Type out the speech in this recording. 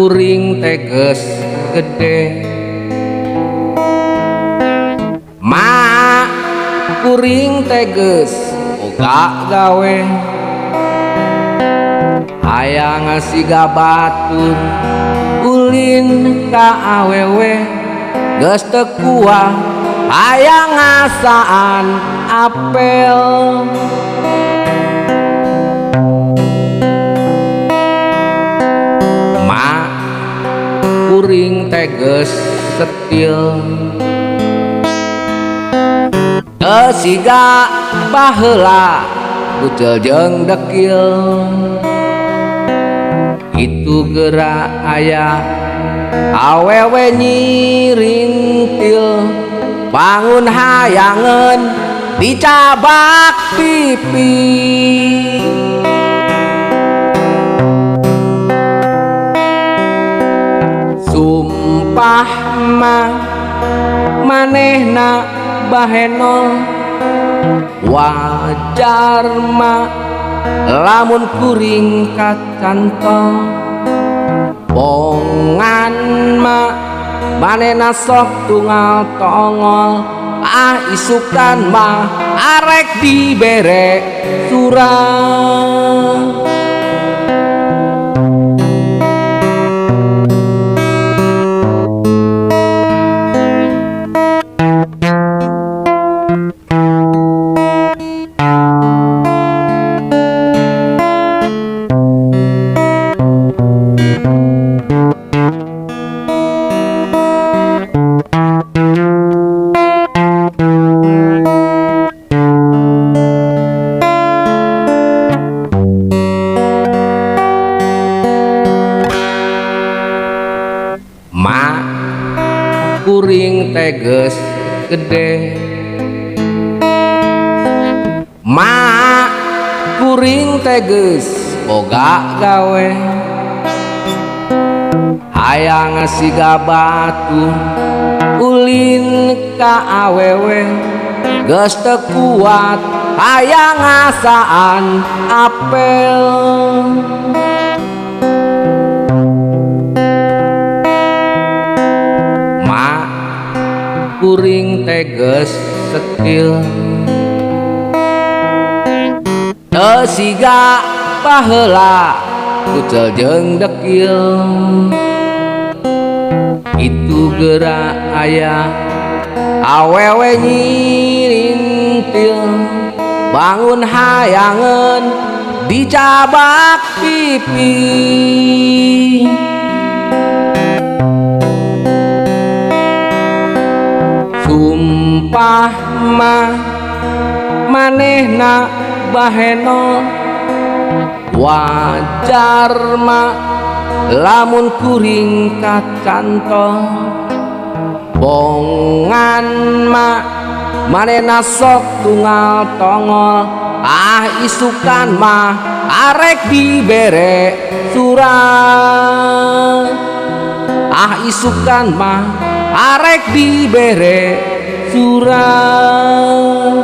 kuring teh geus gede. Ma kuring teh geus boga gawe, hayang siga batur ulin ka awewe, geus teu kuat hayang ngasaan apel. Ma kuring teh geus setil, teu siga baheula kucel jeung dekil. Kitu geura aya awewe nyirintil, bangun hayangeun dicabak pipi. Sumpah mah manehna bahenol, wajar mah lamun kuring kacantol. Bongan mah manehna sok tunggal tongol, ah isukan mah arek dibere surah. Ma kuring teh geus gede, ma kuring teh geus boga gawe, hayang siga batur ulin ka awewe, geus teu kuat hayang ngasaan apel. Ma kuring teh geus setil, teu siga baheula kucel jeung dekil. Kitu geura aya awewe nyirintil, bangun hayangeun dicabak pipi. Sumpah mah manehna bahenol, wajar mah lamun kuring kacantol. Bongan mah manehna sok tunggal tongol, ah isukan mah arek dibere surah. Ah isukan mah arek dibere surah.